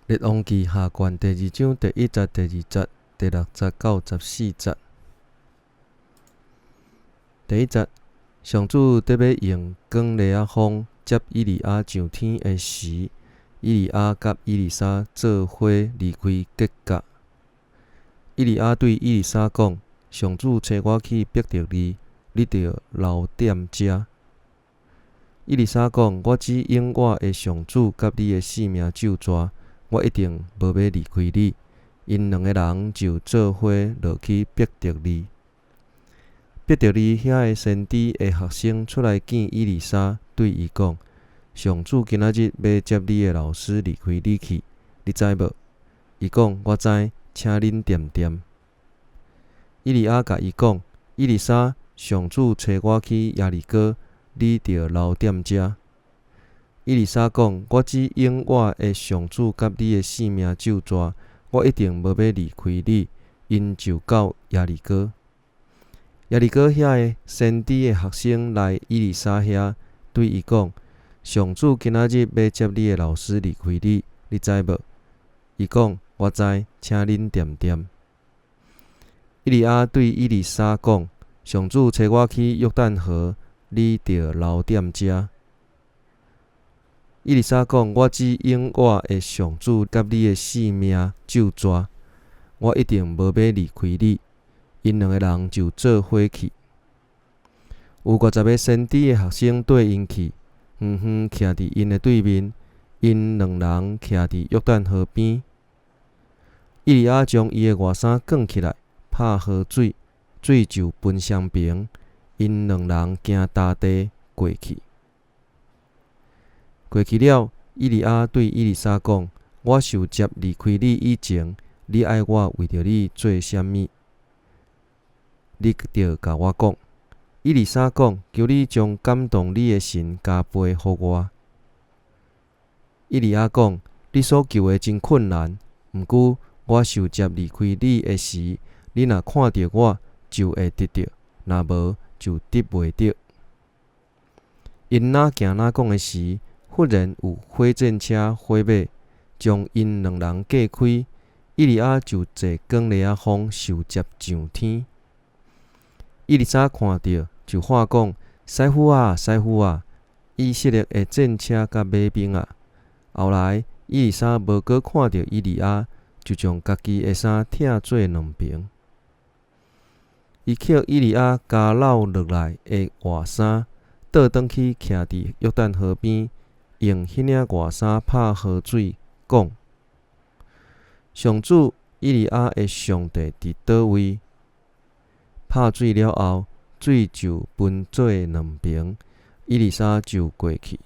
列王紀下卷第二章第一節、第二節、第六節到十四節。第一節，上主佇欲用捲螺仔風接以利亞上天的時，以利亞佮以利沙做伙離開吉甲。以利亞對以利沙講：上主差我去伯特利，你著留踮遮。以利沙講：我只用我的上主佮你的性命咒詛，我一定無欲離開你。𪜶兩个人就做伙落去伯特利。伯特利遐的先知的學生出來見以利沙，對伊講：上主今仔日欲接你的老師離開你去，你知無？伊講：我知，請恁恬恬。以利亞共伊講：以利沙，上主差我去耶利哥，你著留踮遮。以利沙講：我只用我的上主佮你的性命咒詛，我一定無欲離開你。𪜶就到耶利哥。耶利哥遐的先知的學生來以利沙遐，對伊講：上主今仔日欲接你的老師離開你，你知無？伊講：我知，請恁恬恬。以利亞對以利沙講：上主差我去約旦河，你著留踮遮。以利沙講：我只用我的上主佮你的性命咒詛，我一定無欲離開你。𪜶兩个人就做伙去。有五十个先知的學生綴𪜶去，遠遠徛佇𪜶的對面。𪜶兩人徛佇約旦河邊。以利亞將伊的外衫捲起來，拍河水，水就分雙爿。𪜶兩人行乾地過去。過去了，以利亞對以利沙講：我受接離開你以前，你愛我為著你做啥物？你著共我講。以利沙講：求你將感動你的神加倍予我。以利亞講：你所求的真困難，毋過我受接離開你的時，你若看著我，就會得著；若無，就得袂著。𪜶若行若講的時，忽然有火箭車、火馬將𪜶兩人隔開，以利亞就坐捲螺仔風受接上天。以利沙看著，就喊講：師傅啊，師傅啊！以色列的戰車佮馬兵啊！後來，以利沙無閣看著以利亞，就將家己的衫拆做兩爿。伊抾以利亞交落落來的外衫，倒轉去徛佇約旦河邊，用彼領外衫拍河水，講：上主以利亞的上帝佇佗位？拍水了後，水就分做兩爿，以利沙就過去。